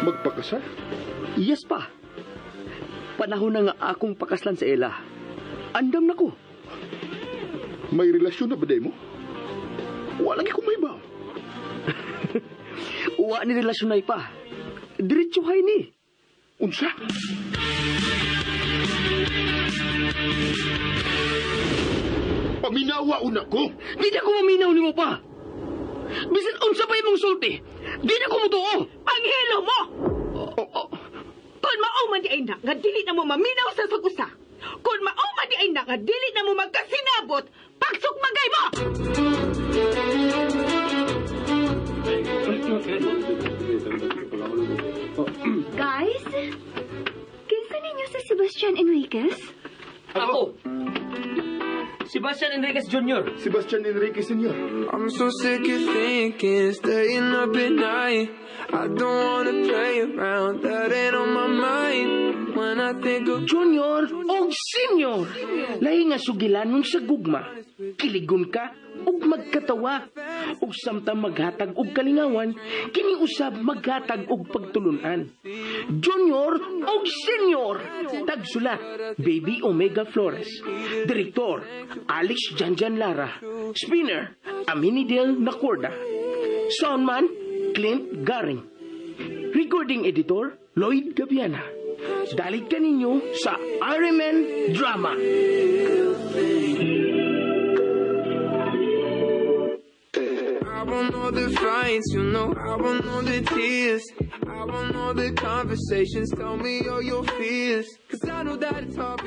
Magpakasal? Yes pa. Panahon na nga akong pakaslan sa ila. Andam na ko. May relasyon na ba day mo? Wala lagi ko may ba? Wa ni relasyon na pa. Diretso hay ni. Unsa? Paminawa una ko. Di na ko maminaw nimo pa. Bisan unsa pa imong sulti, di na ko mutuo. Panghilo mo! Oh, oh. Kung mao man di ay na, nga dili na mo maminaw sa sag-usa. Kung mao man di ay na, nga dili na mo magkasinabot, pagsukmagay mo! Guys, kinsa ninyo si Sebastian Enriquez? Ako. Sebastian Enriquez Jr. Sebastian Enriquez Sr. I'm so sick of thinking, staying up at night. I don't wanna play around, that ain't on my mind. When I think of Junior og senior. Lahi nga sugilanon sa gugma. Kiligon ka ug magkatawa. Ug samtang maghatag og kalingawan, kini usab maghatag og pagtulunan. Junior og senior. Tagsulat, Baby Omega Flores. Direktor, Alex Janjan Lara. Spinner, Aminidel Nacorda. Soundman, Clint Garing. Recording editor, Lloyd Gabiana. Dalit ka ninyo sa Ironman Drama. I want all the fights, you know, I want all the tears. I want all the conversations, tell me all your fears. 'Cause I know that it's hard.